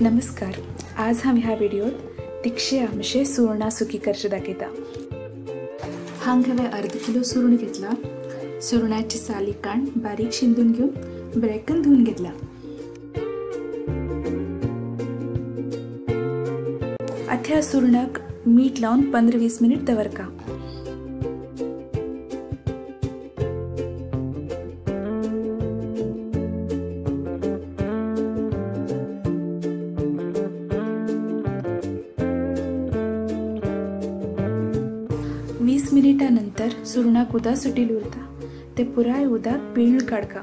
नमस्कार, आज हांव ह्या व्हिडियोत तिखशे आमशे सुरणां सुकी करचे दाखयता। हांगा हांवें अर्द किलो सुरण घेतला। सुरणाची साली काण बारीक शिंदून घेवन ब्रेकन धुवन घेतला। आतां ह्या सुरणाक मीठ लावन 15-20 मिनट दवरका। वीस मिनिटानंतर सुरणाक उदक सुटील उरता ते पुराय उदक पिळून काडका।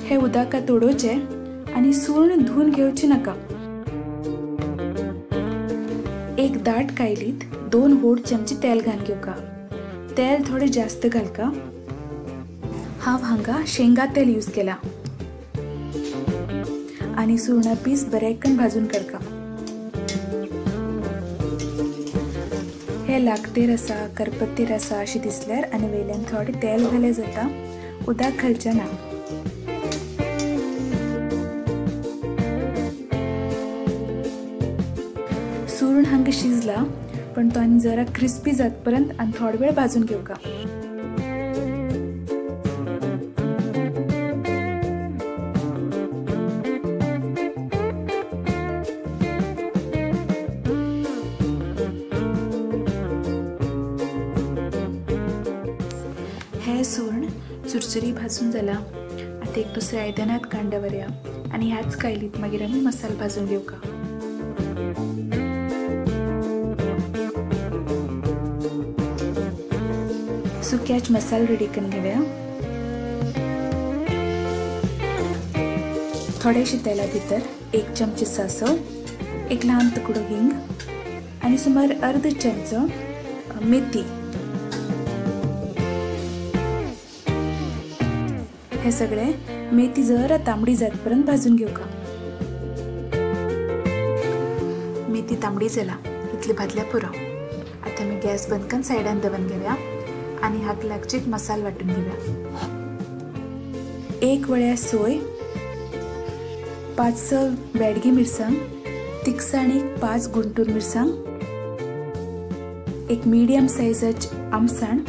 हे उदक तोडोवचें आनी सुर्ण धुवन घेवचें नाका। एक दाट कायलीत 2 व्हड चमचे तेल घालून घेवका। तेल थोडे जास्त घालका। हांव हांगा शेंगा तेल यूज केला आनी सुरणा पीस बरेकन भाजून काडका। हे लागतेर आसा करपत्तेर आसा अशें दिसल्यार आनी वयल्यान थोडे तेल घाल्यार जाता, उदक घालचें ना। सुरण हांगा शिजला पण तो आनी जरा क्रिस्पी जातपर्यंत आनी थोडो वेळ भाजून घेवका। हे सुरण चुरचुरी भाजून जाला। आतां एक दुसऱ्या आयदनांत काडून दवरया आनी ह्याच कायलीत मागीर आमी मसालो भाजून घेवका। सुक्याच मसाला रेडी करून घेऊया। थोडेशे तेला भितर 1 चमचे सासव, 1 लहान तुकडो हिंग आनी सुमार अर्द चमचो मेथी। हे सगळे मेथी जरा तांबडी जातपर्यंत भाजून घेवका। मेथी तांबडी जाला इतली भाजल्या पुरो। आतां आमी गॅस बंद करून सायडान दवरून घेऊया आनी हाक लागचे एक मसालो वांटून घेऊया। 1 वळ्या सोय, 5-6 बेडगी मिरसांग, तिखसाणीक 5 गुंटूर मिरसांग, 1 मीडियम सायजाची आमसाण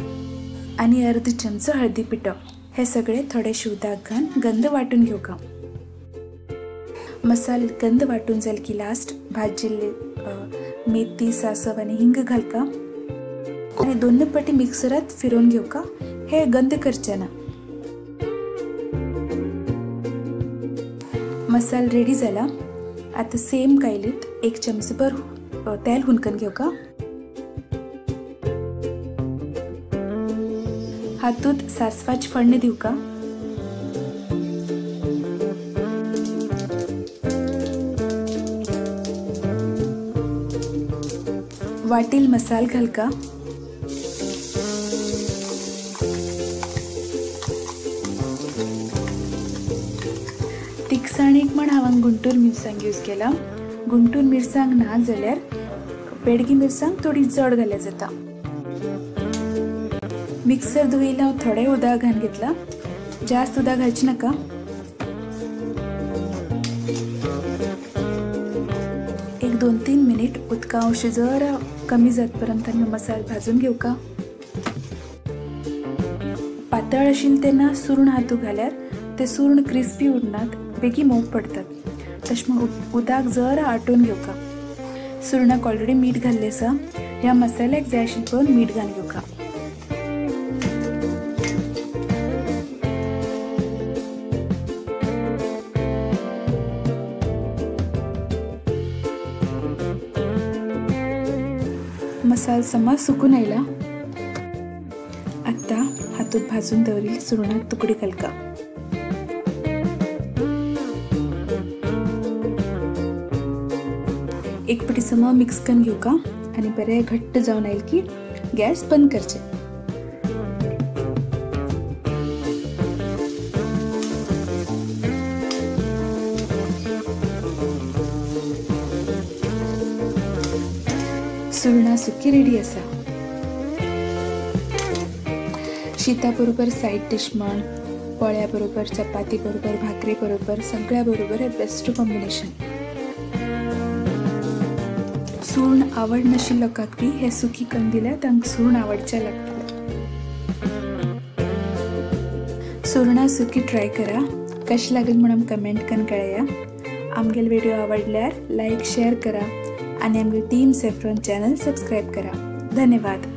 आनी अर्द चमचो हळदी पिठो। हे सगळे थोडेशे उदक घालून गंध वांटून घेवका। मसाले गंध वांटून जाले की लास्ट भाजिल्ले मेथी, सासव आनी हिंग घालका आनी दोन पटी मिक्सरात फिरोवन घेवका। हे गंध करचे ना। मसाला रेडी जाला। आतां सेम कायलीत 1 चमचोभर तेल हुनकन घेवका। हातूंत सासवाची फोडणी दिवका। वाटील मसाल घालका। तिखसाणीक म्हण हांवें गुंटूर मिरसांग यूज केला। गुंटूर मिरसांग ना जाल्यार बेडगी मिरसांग थोडी चड घाल्यार जाता। मिक्सर धुयला हांव थोडें उदक घालून घेतला, जास्त उदक घालचें नाका। एक 2-3 मिनट उदका अंश जरा कमी जातपर्यंत आमी मसालो भाजून घेवका। पातळ आशिल्लें तेन्ना सुरण हातूंत घाल्यार ते सुरण क्रिस्पी उरनात, बेगीन मोव पडतात। तशें म्हूण उदक जरा आटोवन घेवका। सुरणाक ऑलरेडी मीठ घाल्लें आसा, ह्या मसाल्याक जाय आशिल्लें पळोवन मीठ घालून घेवका। मसालो समा सुकून आयला। आतां हातूंत भाजून दवरिल्ली सुरणाक तुकडी घालका। एक पटी समा मिक्स करून घेवका आनी बरें घट्ट जावन आयले की गॅस बंद करचें। सुरणां सुकी रेडी आसा. शीता बरोबर सायड डिश म्हण, पोळ्या बरोबर, चपाती बरोबर, भाकरी बरोबर, सगळ्या बरोबर हे बेस्ट कॉम्बिनेशन. सुर्ण आवड नाशिल्ल्या लोकांक बी हे सुकी करून दिल्यार तांकां सुर्ण आवडचें लागतलें. सुरणां सुकी ट्राय करा, कशें लागेल म्हणून कमेंट करून कळया. आमगेले व्हिडिओ आवडल्यार लायक शेअर करा आनी आमगे टीम सॅफ्रॉन चॅनल सबस्क्रायब करा. धन्यवाद.